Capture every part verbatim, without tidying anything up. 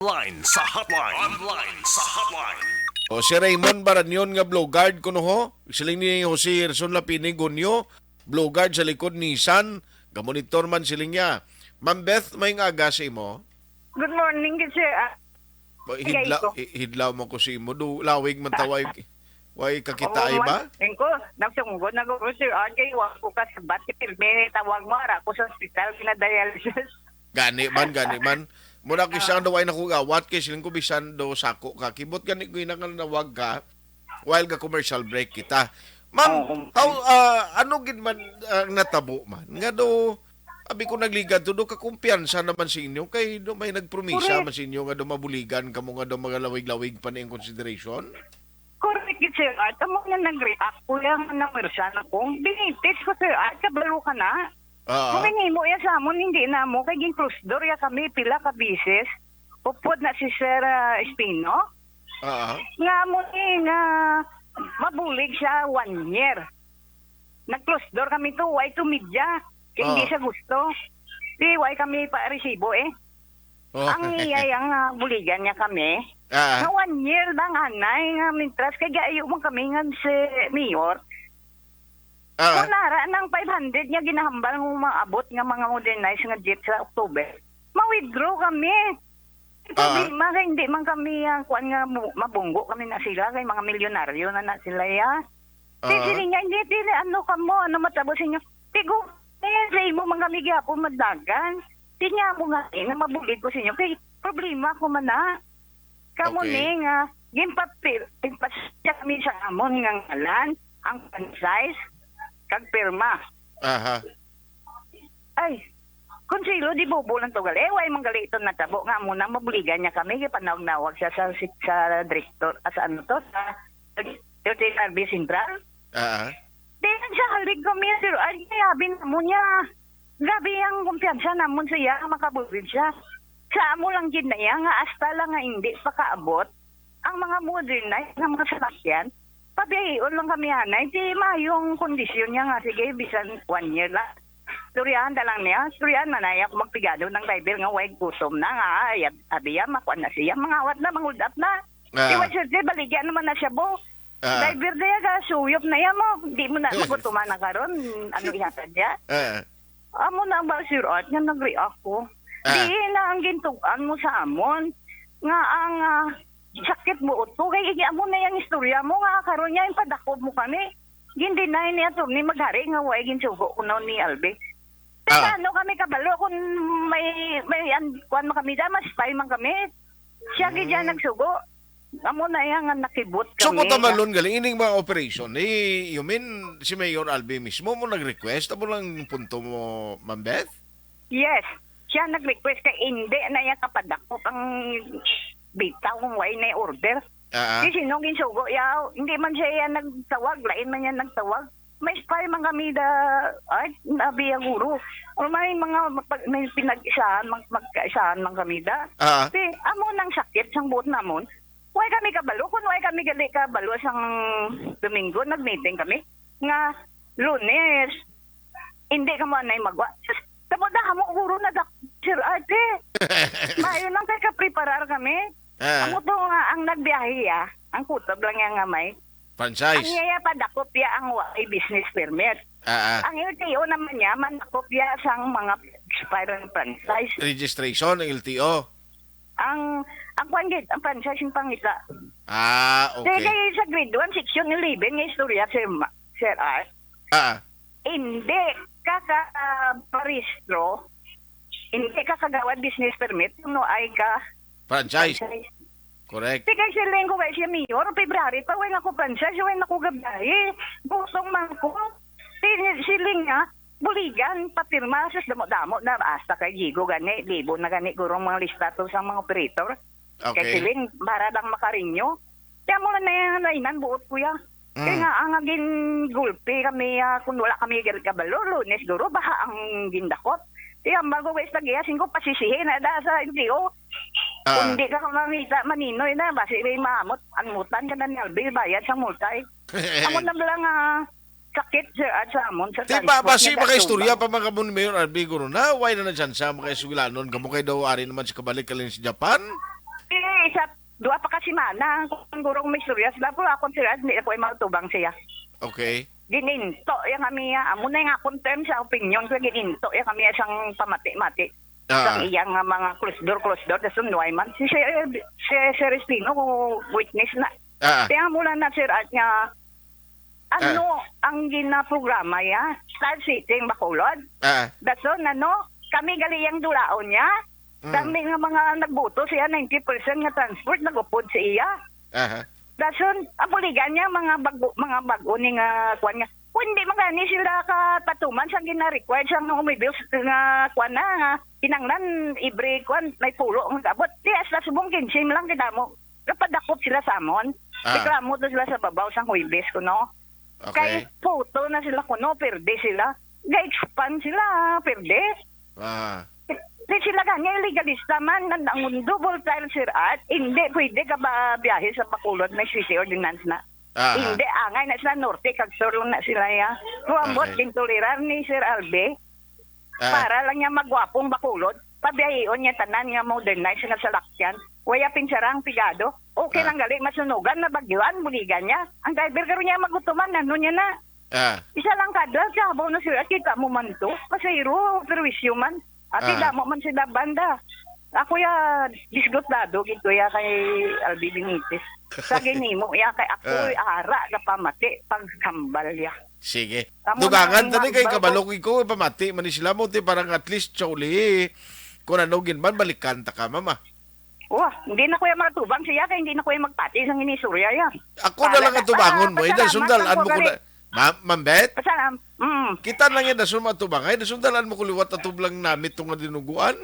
Online sa hotline. Online sa hotline. O, si Raymond Baranyon nga Blue Guard, kuno ho? Siling ni Jose Gerson Lapini Gunyo, Blue Guard sa likod Nissan. Gamonitor man siling niya. Ma'am Beth, may aga sa imo? Good morning, good sir. Ah, Ba, hidla-, Gay ko. hi-, hidlaw mo ko sa imo. Do, lawig man ta, way, way kakita, Oo, ay ba? man. Yan ko, nagsunggo na ko, sir. Ah, kay wa ko kasabat, si Pirmi, tawag mo, ara ko sa ospital, kinadialysis. Gani man, gani man. Mura ko Ah. isang daw ay nakugawat kay siling ko bisan do sako ka. Kibot gani ko ina nga nawag ka while ga commercial break kita. Ma'am, Oo. how, ah, ano gid man ang natabo man? Nga do, abi ko nagligad to, do kakumpiyansa naman sa inyo kay do may nagpromisa Correct. man sa inyo nga do mabuligan kamo nga do magalawig-lawig pa ni ang consideration? Correct gid, Sir Art. Amo na nag-react ko, yang namersa na ko. Binitis ko, Sir Art, kabalo ka na. Ah. Kung hinimo ya sa amon, hindi na mo. Kay gin-close door ya kami, pila ka bisis. Upod na si Sir, ah, Espino. Ah. Nga mo ni nga mabulig siya one year. Nag-close door kami to, way to media. Kay hindi Ah. siya gusto. Di, way kami pa resibo eh. Oh. Ang iya, yang, ah, buligan niya kami. Ah. Nga one year lang, anay, nga mintras kay gayo man kami nga si Mayor. Ah. Kung nara nang five hundred nga ginahambal nga maabot nga mga modernized nga jeep sa October, ma-withdraw kami. Ang Ah. problema kay hindi man kami, ah, kuwan nga mu-, mabunggo kami na sila, kay mga milyonaryo na na sila, ya. Di Ah. sila niya, hindi, dili, ano ka mo, ano matabo sa inyo? Tigo, eh, sa imo man kami gihapon madlagan. Di niya mo nga, eh, na mabulig ko sa inyo. Kay problema ko man na. Kamo Okay. ni nga, ginpapil-, ginpasya kami sa amon nga ngalan, ang franchise, kag pirma. Aha. Ay, Consuelo, di bobo lang to gali. Eh, way man gali ito natabo nga amo na mabuligan niya kami. Kaya panawag-nawag siya sa, sa, sa director, ah, sa ano to, sa thirteen R B Central. Ah. Di nagsalig kami, sir. Ay, grabe na mo niya. Grabe ang kumpiyansa namon sa iya, makabulig siya. Sa amo lang gid na iya, nga hasta lang nga hindi pa kaabot ang mga modernized nga mga salakyan, pabiyahion lang kami, anay. Di maayong kondisyon niya nga, sige, bisan one year lang. Istoryahan ta lang niya. Istoryahan man ay ako magpigado ng driver nga way gutom na nga. Ay, ab-, abiya, makuha na siya. Mangawat na, mangudap na. Ah. Di way swerte, baligya naman na siya, bo. Ah. Driver na yan, suyop na yan mo. Di mo na magutuman na karon. Ano ihatag niya? Ah. Amo na ba, Sir Art, nga nag-react ko? Ah. Di na ang gintugan mo sa amon. Nga ang, ah, sakit mo, uto. Kay amo na yung istorya mo nga karon niya, yung padakop mo kami. Gindinay ni Attorney Maghari nga way ginsugo ko noon ni Albi. Pero Ah. ano kami kabalo kung may, may an-, kuwan man kami dyan, mas spy man kami. Siya gid dyan Hmm. nagsugo. Amo na iya nga nakibot So, kami. Kung tamalon galing, ining mga operation, eh, you mean, si Mayor Albi mismo mo nag-request? Amo lang punto mo, Ma'am Beth? Yes. Siya nag-request kay hindi na iya kapadakop ang bitaw kung way na order. Ah, ah. Di sino ginsugo iya, hindi man siya iya nagtawag, lain man niya nagtawag. May spy man kami da, ay, nabi ang guro. O may mga mag-, may pinag-isahan, mag-, magkaisahan man kami da. Ah. Di, amo nang sakit sang buot namon. Way kami kabalo, kung way kami gali kabalo sang Domingo, nag-meeting kami. Nga, Lunes, hindi ka mo anay magwa. Sus, tamo da, amo guro na dak-, Sir Arte. Maayo lang kay kapreparar kami. Ah. Amo to nga ang nagbiyahe, ah. Ang kutob lang niya nga may. Franchise. Ang iya pa dakop ya ang wa-, ay business permit. Ah, ah. Ang L T O naman niya, man dakop ya sang mga expired franchise. Registration, L T O. Ang, ang kwan gid, ang franchise yung pangita. Ah, okay. Kaya sa grade one, section eleven, nga istorya, Sir Ma-, Sir Art. Ah. Hindi ka ka, ah, parehistro, hindi ka kagawad business permit, kung no ay ka Franchise. Franchise. Correct. Sige, siling ko kay siya, Mayor, February pa, way na ko franchise, way na ko gabiyahe. Gusong man ko. Si-, siling nga, buligan, papirma, sus, damo-damo na, hasta kay Gigo gani, libo na gani, gurong mga lista to sa mga operator. Kay Okay. siling, para lang makarinyo. Kaya mo na yung nainan, buot, kuya. Kaya Mm. nga, ang naging gulpi kami, ah, kung wala kami gal-, kabalo, Lunes, duro, baha ang gindakot. Kaya ang bago, guys, nag-iya, singko, pasisihin na da sa N G O. Ah. Kung di ka mamita, maninoy na, basi may maamot, anmutan ka na ni Albi, bayad sa multa, eh. Amo na lang, ah, sakit, sir, at sa amon, sa Di ba, transport basi niya, makaistorya Tacloban. pa man kamo ni Mayor Albi, guro na, why na nagsansa, makaisugilanon, kamo kay daw, ari naman si kabalik, kaling si Japan? Eh, sa duha pa ka semana, kung gurong may istorya sila, pero ako, Sir Ed, hindi ako yung magtubang siya. Okay. Gininto ya kami ya. Amo na yung akong term sa opinion ko, gininto ya kami ya sang pamati-mati. Ah. Sang iyang nga mga closed door, closed door, dason nuway man. Si, si, si, si Celestino, witness na. Ah. Kaya mula na, Sir Art, nga, ano Ah. ang ginaprograma ya? Star City ang Bacolod? Ah. Dason, ano, kami gali yang dulaon niya? Mm. Kami nga mga nagboto siya, ninety percent nga transport, nagupod sa iya. Aha. Dason, ang buligan niya, mga bago, mga bago ni nga, kuwan nga. Kung hindi man gani sila katatuman sa gina-required sa mga umibil nga, kuwan na, nga, kinanglan, every, kuwan, may pulo nga gabot. Di, hasta subong kinse lang kadamo. Napadakop sila sa amon. Ah. Reklamo to sila sa babaw sang Huwebes kuno. Okay. Kay puto na sila kuno, perde sila. Ga-expand sila, perde. Ah. Di sila gani legalista man, ang, ang double tile, Sir Art, hindi pwede ka ba biyahe sa Bacolod, may city ordinance na. Ah. Hindi, angay na sila, norte, kag sur lang na sila, ya. Kung ambot, Okay. gintolerar ni Sir Albe, Ah. Para lang niya magwapong Bacolod, pabiyahion niya tanan nga modernized nga salakyan. Waya pinsarang pigado. Okay Ah. lang gali, masunugan, mabagyuan, buligan niya. Ang driver karon niya magutuman, ano niya na? Ah. Isa lang kadal, kabaw na sila, kita mo man to. Pasahero, perwisyo man. Ati Ah. damo man sila banda. Ako ya, disgustado gid ko ya kay Albi Benitez. Sa ginimo ya, kay ako, Ah. ara ka pamati, paghambal ya. Sige. Amo Dugangan na ang tani kay nambal ko. Kabalo ko ikaw, pamati man ni sila mo, ti parang at least, Charlie, kung ano gin man, balikan ta ka, mama. Wah, hindi na ko yung matubang siya, kay hindi na ko yung magpati sa inistorya ya. Ako na Bahala lang na. Atubangon Ah, mo, eh, pasalamat sundal-an lang mo ko ko gali. Na, ma-, Ma'am Beth? Pasalam-, mm. Kita lang yan, dason matubang, eh, dason dalan mo ko liwat atublang namit to nga dinuguan.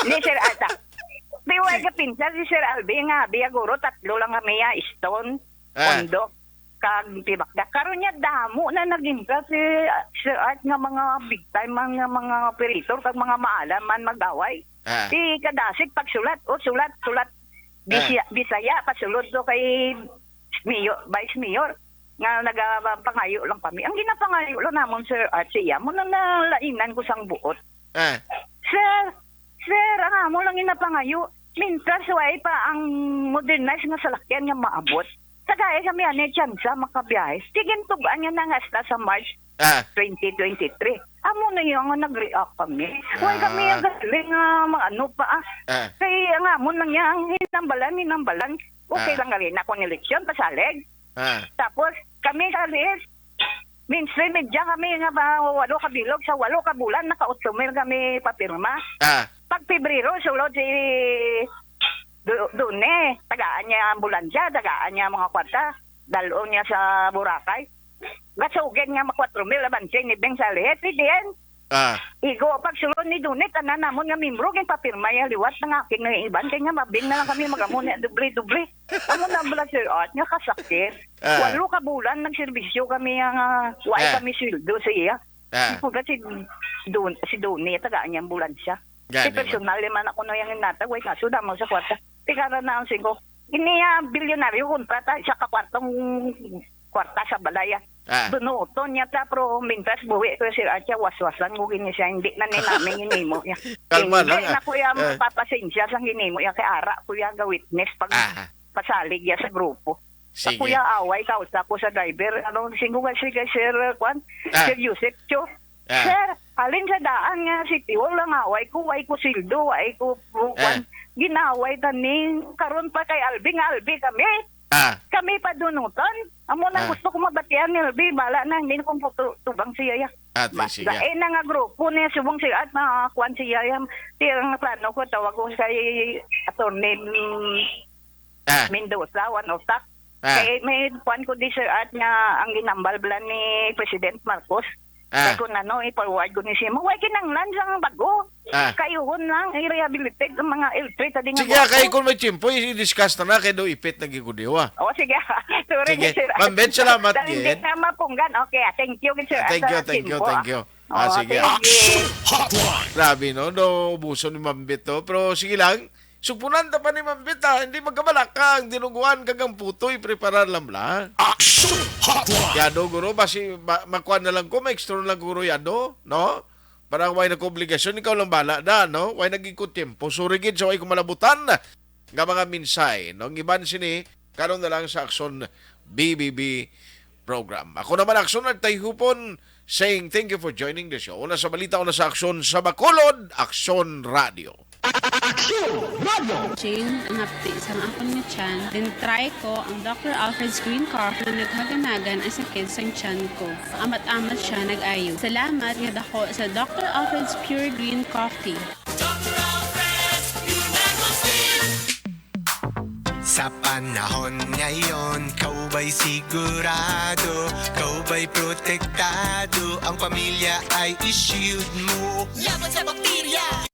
Ni Sir Ata. Di, way ka pinsan si Sir Albi nga, biya guro, tatlo lang kami ya, Stone, Ah. Ondo, kag Tibakda. Karon niya, damo na naging ka si Sir Art nga mga big time man nga mga operator, kag mga maalam man mag-away. Ah. Di kadasig pagsulat, o sulat, sulat. Ah. Bisaya, Bisaya, pasulod to kay Mayor, Vice Mayor, nga nagapangayo lang kami. Ang ginapangayo lang namon, Sir Art, siya, mo na nalainan ko sang buot. Ah. Sir, sir, ang amo lang ginapangayo, mintras way pa ang modernized nga salakyan nga maabot, tagai kami ani tsansa makabiyahe. Sige, tugan nga na nga hasta sa March Ah. twenty twenty-three. Amo na yung nga nag-react kami. Way kami Ah. ang galing nga mga ano pa, ah. Ah. Kay ang amo lang niya, ang hinambalan, hinambalan. Okay Ah. lang gali na kung eleksyon, pasalig. Ah. Tapos, kami sa L D S, mainstream media kami nga ba, walo ka bilog, sa walo ka bulan, naka otso mil kami papirma. Ah. Pag Pebrero, sulod si Du-, Dune, tagaan niya ambulansya, tagaan niya mga kwarta, dalon niya sa Boracay. Gasugid nga ma kwatro mil, abanse ni Beng sa L D S, pwede yan. Ah. Igo, pagsulod ni Dune, tanan namon nga membro, ginpapirma ya liwat nga akin nga iban, kay nga mabing na lang kami mag-amo ni doble-doble. Amo na bala, Sir Art, nga kasakit. Ah. Walo ka bulan nagserbisyo kami nga, ah, way Ah. kami sweldo sa iya. Ah. Di po ba si Don-, si Donnie, tagaan niya ambulansya. Gani Si man. personal man ako na yung natag, way kaso damo sa kwarta. Tigara na ang singko. Ini, ah, bilyonaryo, kontrata, isa ka kwartong kwarta sa balay, ah. Ah. Dunuton niya ta, pero mintras buhi ko, Sir Art, siya waswasan ko gini siya, hindi na ni namin ginimo niya. Kalma Hindi lang, ah. na, kuya, Ah. mapapasensya sa ginimo niya, kay ara, kuya, ga-witness pag Ah. pasalig niya sa grupo. Sa Sige. kuya, away ka, usa ko sa driver, ano, singko ka, sige, Sir, kwan, Ah. Sir Yusef, Cho. Ah. Sir, halin sa daan nga, si Tiol lang, away ko, way ko sildo, way ko, kwan, Ah. ginaway ta ni, karon pa kay Albi, nga Albi kami. Ah. Kami pa dunutan. Amo na Ah. gusto ko mabatian ni Albi. Bala na, hindi na kong puto-, tubang siya, ya. Ate, Ba-, sige. Lain na nga grupo niya, subong siya at mga kwan siya, ya. Ti ang plano ko, tawag ko kay Attorney, mm, Ah. Mendoza, one of that. Ah. Kay may kwan ko di, Sir Art, nga ang ginambal bala ni President Marcos. Ah. Kay kung ano, i-forward ko ni siya. Maway kinanglan sang bago. Ah. Kayuhon lang, i-rehabilitate ang mga L three ta din nga Sige, ah, kay grupo. Kung may tiyempo, i-discuss na na, kay do ipit na gigudiwa. O, sige. Sorry, Sige. Sir. Ma'am Beth, salamat, Dahil hindi Jen. na mapunggan. Okay, ah, thank you, Sir. Ah, thank you, Sa thank you, info, thank ah. you. Ah, Oo, sige. Thank you. Action Hotline. Grabe, no? No, ubuso ni Ma'am Beth, to. Pero sige lang. Sugpunan ta pa ni Ma'am Beth, ah. Hindi magkabalaka ang dinuguan kag ang putoy, preparar lang bala. Action Hotline. Yado, guro, basi, ma-, makuha na lang ko, ma-extra na lang, guro, yado, no? Parang way nagkoobligasyon, ikaw lang bala na, no? Way naging ko tempo. Sorry gid sa way ko malabutan nga mga mensahe, no? Ang iban sini, karon na lang sa Aksyon B B B program. Ako naman, Aksyon Nagtayhupon, saying thank you for joining the show. Una sa balita, una sa aksyon sa Bacolod, Aksyon Radio. Aksyon Radio! Jane, ang hapti sang akon nga tiyan, then try ko ang Doctor Alfred's Green Coffee nga naghaganagan ang sakit sang tiyan ko. Amat-amat siya nag-ayo. Salamat nga dako sa Doctor Alfred's Pure Green Coffee. Sa panahon ngayon, kaw ba'y sigurado? Kaw ba'y protektado? Ang pamilya ay i-shield mo. Laban sa bakterya,